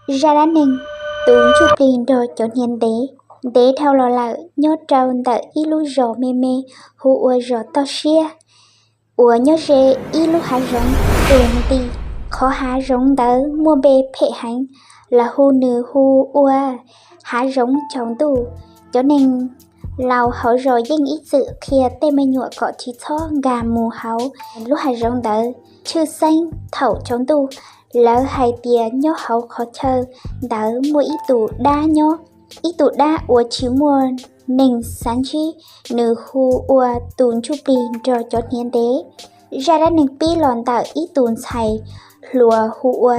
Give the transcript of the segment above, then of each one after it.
Zaj dab neeg tus ntsuj plig nrog cov hniav ntev. Ntev dhau los lawm, nyob rau ntawm ib lub zos me me hu ua zos Toj Siab, uas nyob ze ib lub hav zoov tus nti. Qhov hav zoov ntawd muaj npe phem heev, lawv hu nws hu ua hav zoov tsaus ntuj. Cov neeg laus hauv zos yeej ib txwm qhia tej me nyuam kom tsis txhob nkag mus hauv lub hav zoov ntawd. Tshwj xeeb thaum tsaus ntuj, lawv hais tias nyob hauv qhov chaw ntawd muaj ib tug dab nyob, ib tug dab uas tsis muaj neeg xav ntsib, nws hu ua tus ntsuj plig nrog cov hniav ntev. Zaj dab neeg pib los ntawm ib tus ntxhais hluas hu ua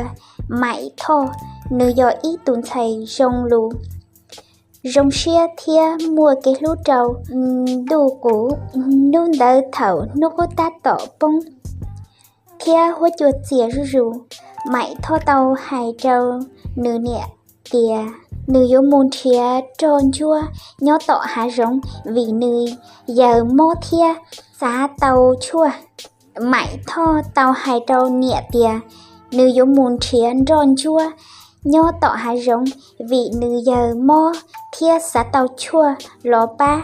Maim Thoj. Nws yog ib tus ntxhais zoo lus, zoo siab thiab muaj kev hlub rau ntuj qub. Hnub ntawd thaum hnub qub tab tom poob thiab huab cua txias zuj zus, Maim Thoj tau hais rau nws niam tias nws yuav mus nrhiav roj ntsuab nyob tom hav zoov vim nws yawg mob thiab xav tau tshuaj. Maim Thoj tau hais rau niam tias nws yuav mus nrhiav roj ntsuab nyob tom hav zoov vim nws yawg mob thiab xav tau tshuaj los pab.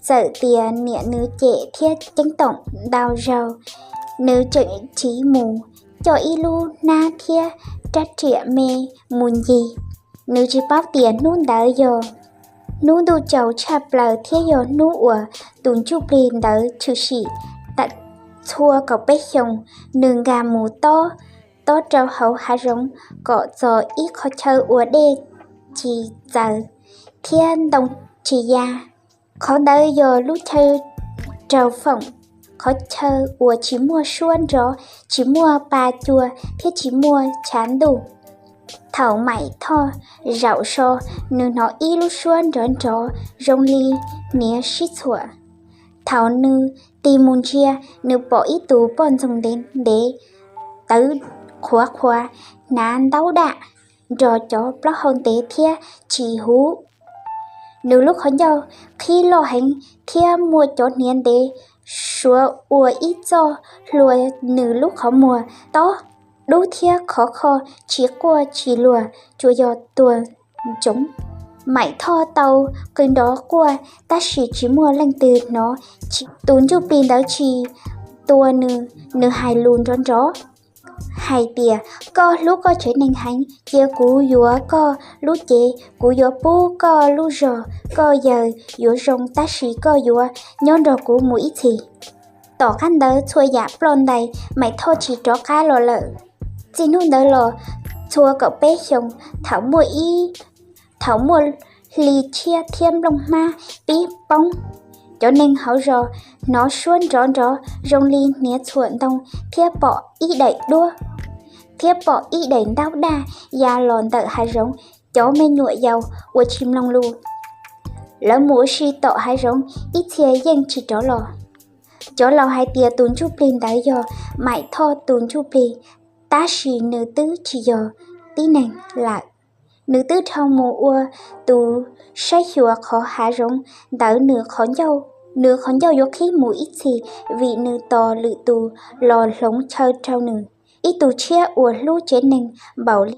Txawm tias niam nws cem thiab ceeb toom ntau zaus, nws tseem tsiv mus, coj ib lub hnab thiab rab riam me mus ncig. Nws tsis paub tias hnub ntawd yog hnub ntuj tsaus tshaj plaws thiab yog hnub uas tus ntsuj plig ntawd tshwm sim. Txhua kaum peb xyoos, nws nkag mus tob tob rau hauv hav zoov kom txog ib qhov chaw uas dej tsis txaws thiab ntoo tsis ya. Qhov ntawd yog lub chaw raug foom, qhov chaw uas tsis muaj suab nrov, tsis muaj pa cua thiab tsis muaj tshav ntuj. Thaum Maim Thoj zaum so, nws hnov ib lub suab nrov nrov zoo li hniav sib txhuam. Thaum nws tig mus ntsia, nws pom ib tus poj ntxoog ntev ntev, tawv qhuav qhuav, hnav ntaub daj nrog cov plaub hau ntev thiab tsis huv. Nws lub qhov ncauj qhib loj heev thiab muaj cov hniav ntev suav ua ib txoj hlua nws lub qhov muag tob dub thiab khov kho, tsis quaj tsis luag, tsuas yog tuag ntsoov. Maim Thoj tau qw nrov quaj tab sis tsis muaj leej twg hnov. Tus ntsuj plig ntawd tsis tua nws, nws hais lus nrov nrov hais tias, Koj hlub koj tsev neeg heev, cia kuv yuav koj lub cev, kuv yuav pub koj lub zog. Koj yawg yuav zoo tab sis koj yuav nyob nrog kuv mus ib txhis. Tom qab ntawd txhua yam ploj ntais, Maim Thoj tsis rov qab los lawm. Txij hnub ntawd los txhua kaum peb xyoos, thaum muaj ib, thaum muaj hli tshiab thiab nplooj hmab pib poob, cov neeg hauv zos hnov suab nrov nrov zoo li hniav txhuam ntoo thiab pom ib daim duab, thiab pom ib daim ntaub daj ya los ntawm hav zoov. Cov me nyuam yaus uas tsis mloog lus, lawv mus ua si tom hav zoov, ib txhia yeej tsis rov los. Cov laus hais tias tus ntsuj plig ntawd yog Maim Thoj tus ntsuj plig, tab sis nws twb tsis yog tib neeg lawm. Nws twb dhau mus ua tus saib xyuas qhov hav zoov ntawd, nws qhov ncauj yuav qhib mus ib txhis vim nws tos lwm tus los hloov chaw rau nws. Ib tug tshiab uas hlub tsev neeg npaum li